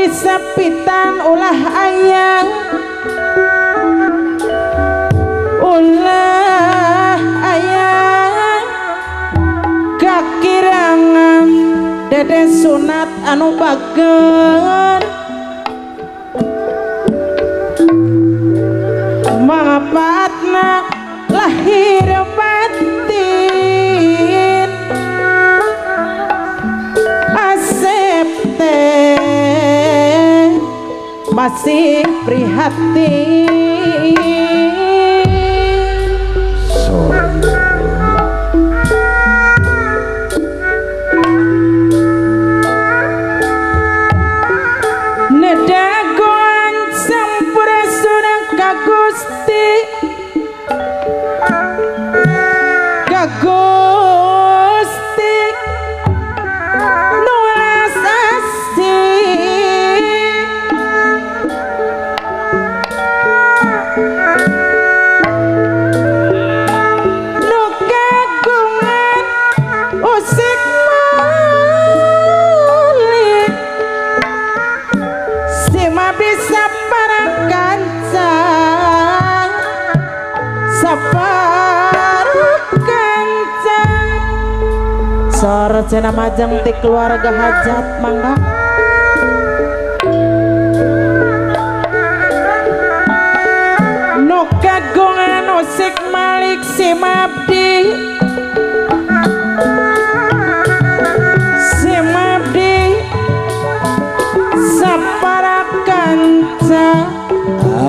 Disapitan ulah ayang ulah ayang kakirangan dede sunat anu bager manfaatna lahir batin asep teh masih prihatin. Nedagoan sampura surang ka Gusti ka Gusti nulas asih nu kagungan usik malik sima bisa para kanca sapara kanca sorcena majeng ti keluarga hajat mangga nu kagungan usik malik simabdi simabdi sapara kanca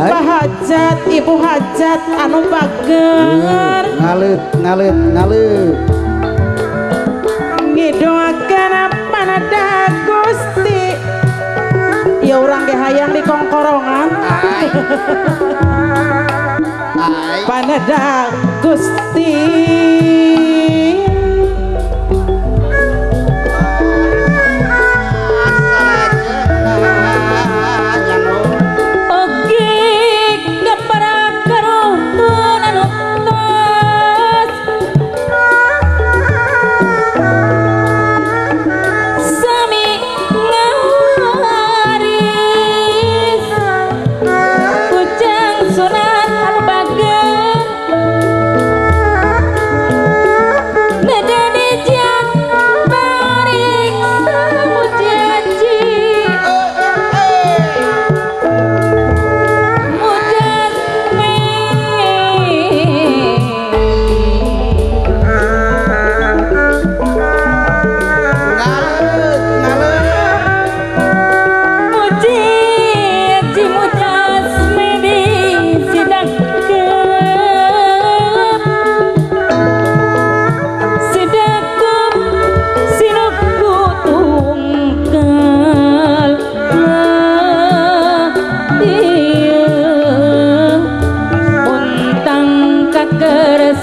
Pak hajat ibu hajat anu bager ngalet ngalet ngalet ngidoakeun panada Gusti ya urang ge hayang di kongkorongan panada Gusti.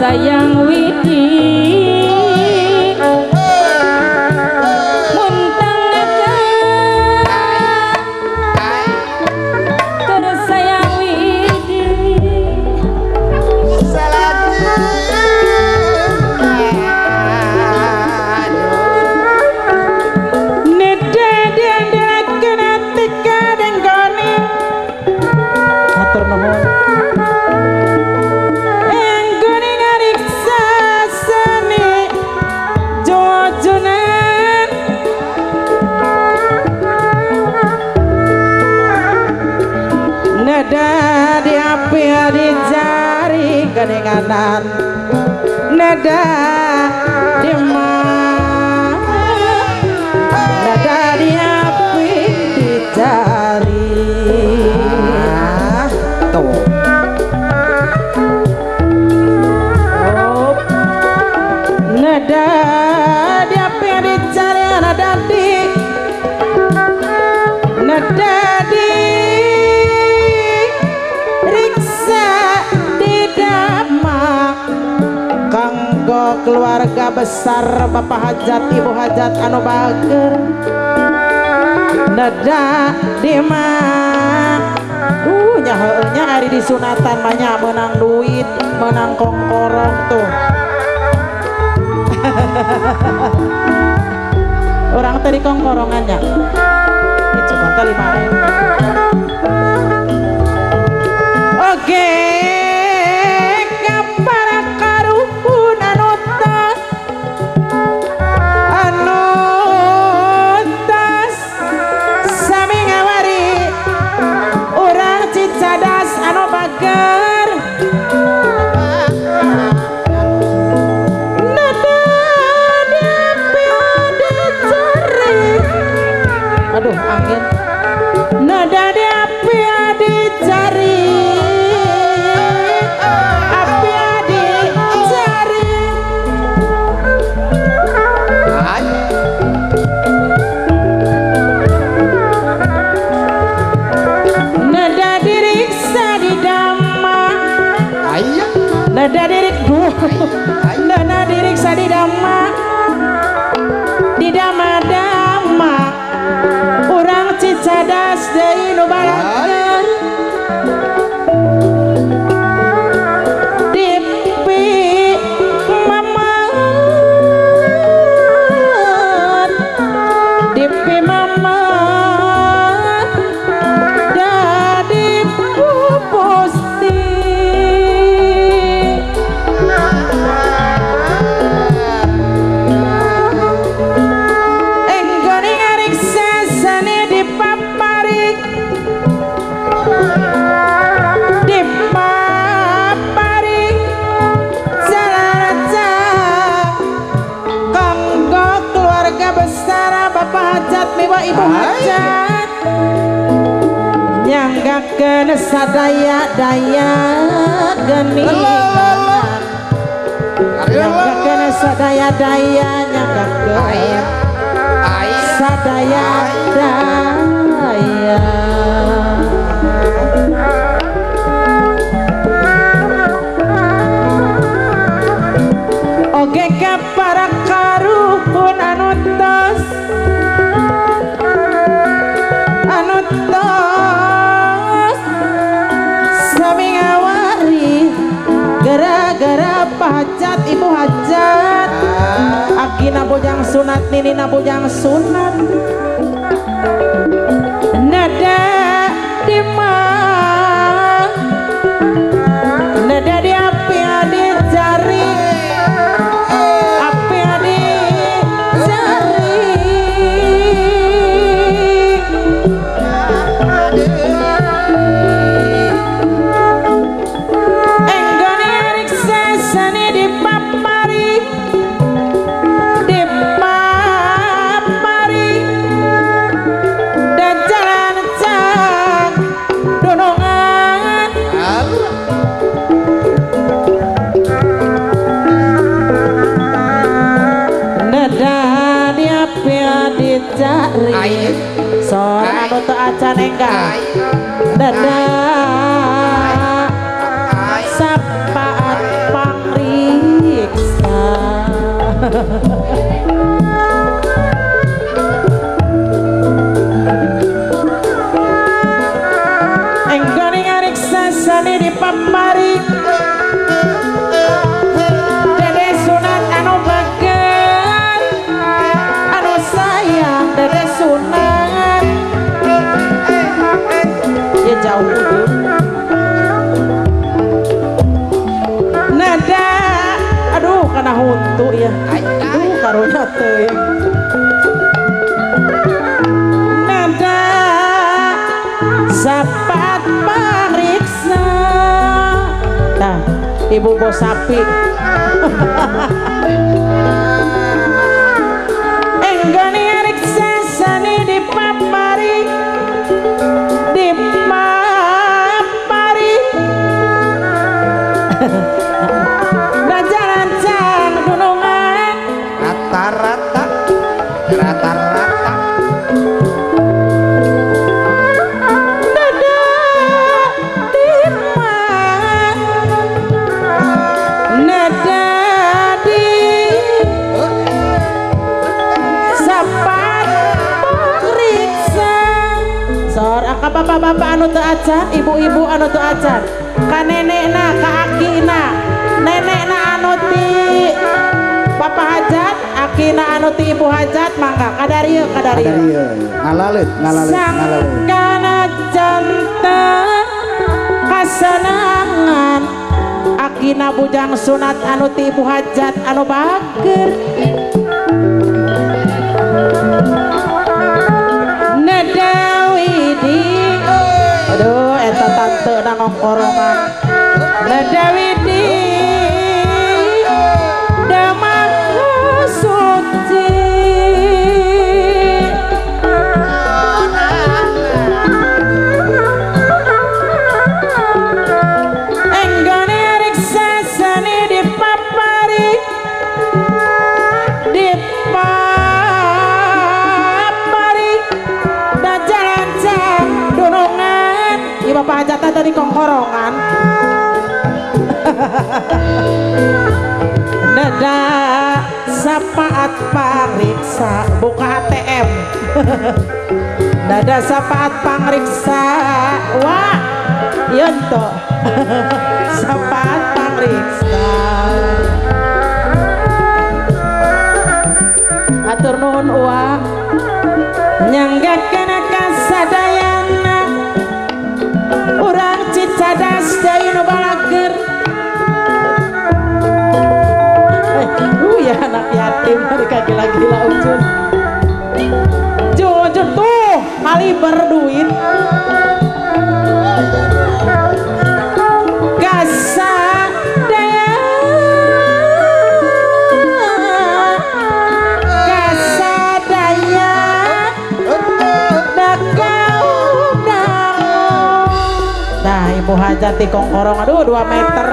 Sayang widi muntang akan sayang widi neda diandalkeun atika denggone hatur nuhun. Nada di api di jari keninganan nada di nada di api di jari tuh. Oh. Nada di api di jari nada di nada di kanggo keluarga besar Bapak hajat Ibu hajat anu bager neda di mah nya ari disunatan mah nya meunang duit meunang kongkorong tuh. Orang tadi kongkorongannya. Coba. Sugan teh 5.000. Oke, para karuhun anu tas anu tas sami ngawari urang Cicadas anu bager nada dicari aduh angin nada dicari api dicari nada diriksa di dama nada dirik duh nada diriksa di dama di dama dama urang Cicadas deui nu balaker dipi mamat dipi mamat dadi pupusti enggone ngariksa sane dipaparik dipaparik jalan kanggo keluarga besar bapak hajat miwa ibu hajat nyanggakeun sadaya-daya geni nyanggakeun sadaya-daya nyanggakeun sadaya-daya. Oge ka para karuhun anu tos anu tos sami ngawari gara-gara pahajat ibu hajat akina bojang sunat ninina bojang sunat nada di mah nada di api dicari api dicari enggone riksa sane dipapari dipapari dan jalan cang donongan nada di api dicari sora anu teu acan enggal nada sapaat pangriksa. Enggone ngariksa sane dipapari dede sunat anu bager anu sayang dede sunat ya jauh dulu nada aduh kana huntu ya aduh karunya teuing nada sapat pariksa. Nah ibu bos sapi enggone riksa sane dipapari dipapari dan cang dunungan rata-rata rata-rata nada di nada di sapat pariksa sor aka bapak-bapak anu teu acan ibu-ibu anu teu acan ka nenekna ka akina nenekna anu ti bapak hajat akina anu anu ti Ibu Hajat mangga kadarieu kadarieu. Ngalalet ngalalet ngalalet. Sangkana janten kasenangan akina bujang sunat anu ti Ibu Hajat anu bager. Nedawidi aduh eta tante na ngongkorongan. Nedawidi damang suci enggane riksa sani dipapari dipapari da jalan dunungan ieu bapak hajatan tadi kongkorongan. Nada sapaat pangriksa buka ATM. Nada sapaat pangriksa wah yento. Sapaat pangriksa atur nuhun uwa nyanggakeun kasadayana urang Cicadas deui nu balager. Ya anak yatim mereka gila-gila Ucun. Jujur tuh kaliber duit. Kasadaya kasadaya dakaudang. Nah Ibu Hajat di kongkorong aduh 2 meter.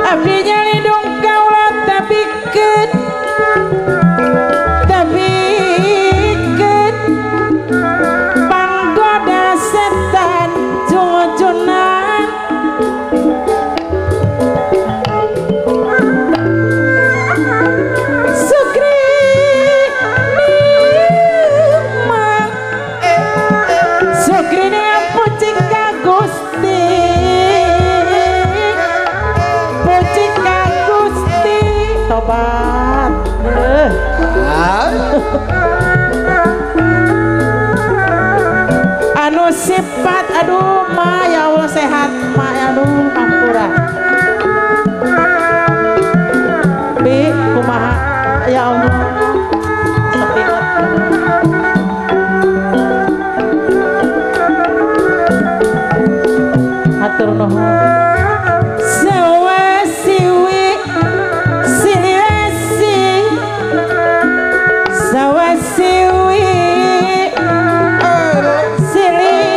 Abdi nyalindung kaula tabikeun tabikeun panggoda setan jujunan sukri nimang sukri puji ka Gusti puji ka Gusti tobat. Anu sifat aduh ma ya Allah sehat ma ya aduh ampura bi kumaha ya Allah sepinget. Hatur nuhun. Sawasiwi silasi sawasiwi silasi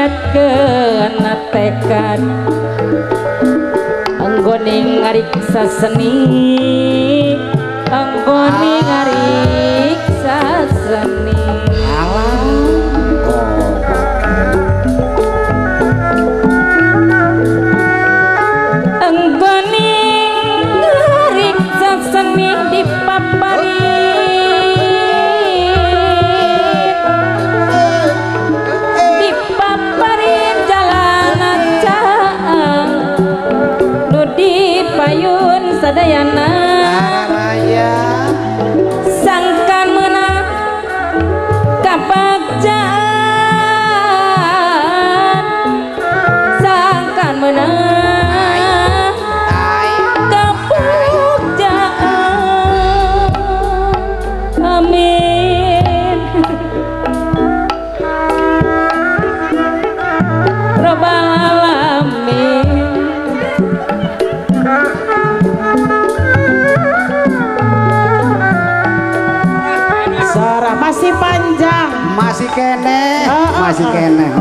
Niatkeun tekad anggone ngariksa seni, anggone ngariksa seni. Anggone ngariksa seni dipaparin, dipaparin jalanan caang nu dipayun sadayana. Sangkan meunang kabagjaan, sangkan meunang kabagjaan. Amin. Robbal alamin. Sora masih panjang, masih kene, masih kene.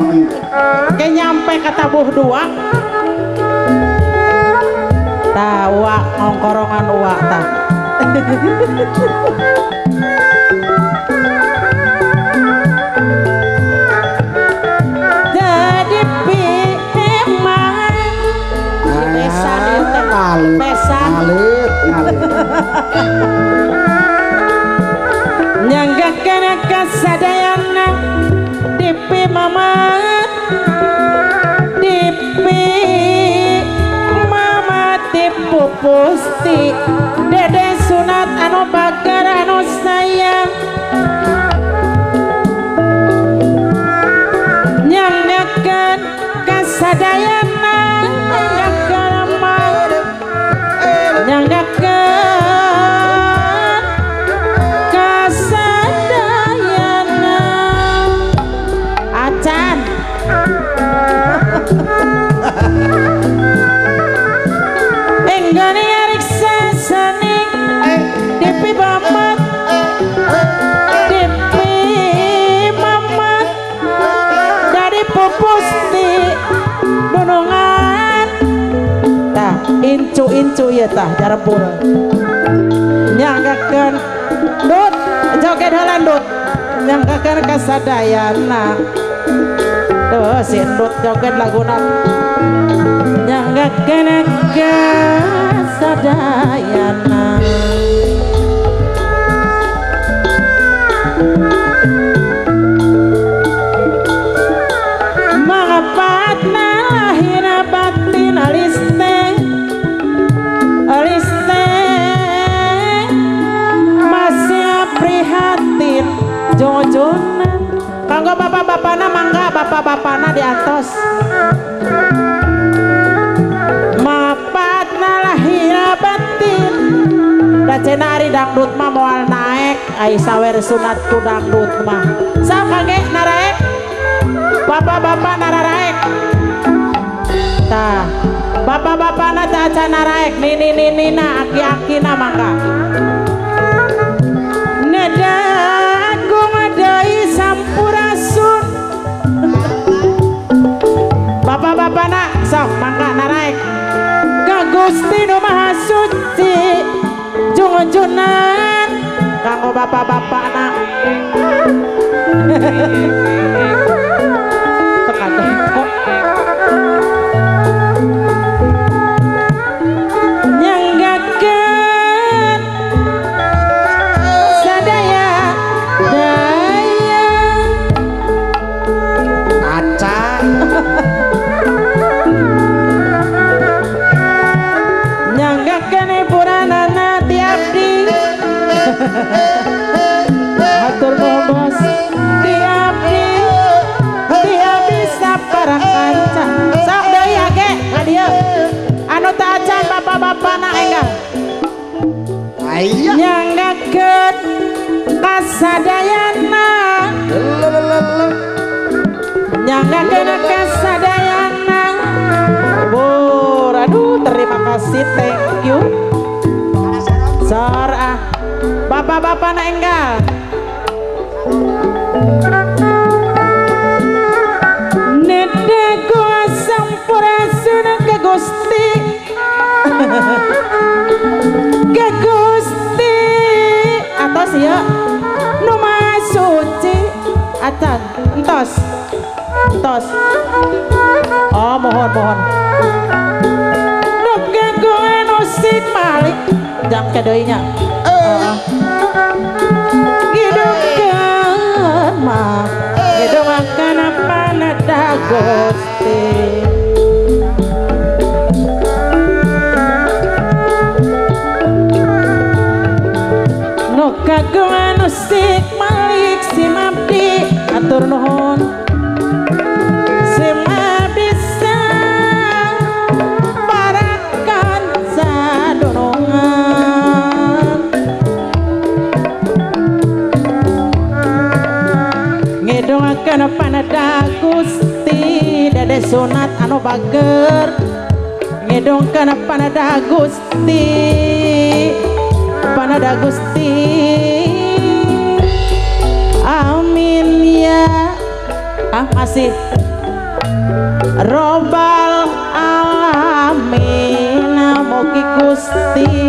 Kayak nyampe ke tabuh dua. Tah uak ngongkorongan uak tah. Jadi piheman besan ieu teh, besan. Ngalit, ngalit. Nyanggakeun kasadayana dipi mamat, dipi mamat dipupusti dede sunat anu bager anu sayang. Nyanggakeun kasadayana, nyanggakeun mah, nyanggakeun kasadayana. Acan. Enggane ngariksa seni dipi mamat, dipi mamat dari pupusti dunungan. Tah incu-incu ieu tah jarepul. Nyanggakeun dut joget heula dut. Nyanggakeun kasadayana. Tuh si endut joget laguna. Nyanggakeun kasadayana. Mangapatna lahir batin alis teh, alis teh masih prihatin jojonan. Kanggo bapak-bapana mangga, bapak-bapana diantos. Mapatna lahir batin da cenah ari dangdut mah moal naek, ai sawer sunat ku dangdut mah. Sok kangge naraek, bapak-bapak nararaek. Tah, bapak-bapana teh acan naraek, nini-ninina aki-akina mangga. Neda agung deui sampurasun. Bapak-bapana sok mangga naraek. Ka Gusti nu Maha Suci junjunan kanggo bapak-bapana. Tekan kok. Nyanggakeun sadaya daya. Acan. Nyanggakeun hiburanana ti abdi. Hatur nuhun bos. Ti abdi, ti abdi sapara kanca. Sok deui age ka dieu. Anu teu acan bapak-bapana enggal. Aya. Nyanggakeun kasadayana, nyanggakeun kasadayana. Bur, aduh terima kasih, thank you. Sor ah, bapak-bapana enggal. Neda ya nu maha suci acan entos entos oh mohon mohon nu kagungan usik malik jam kedeui nya ngidungkeun mah ngidungakeun panada Gusti nu kagungan usik malik simabdi atur nuhun simabdi barakan sadonongan ngidungakeun panada Gusti dede sunat anu bager ngidungkeun panada Gusti panada Gusti amin ya ah masih robbal alamin mugi Gusti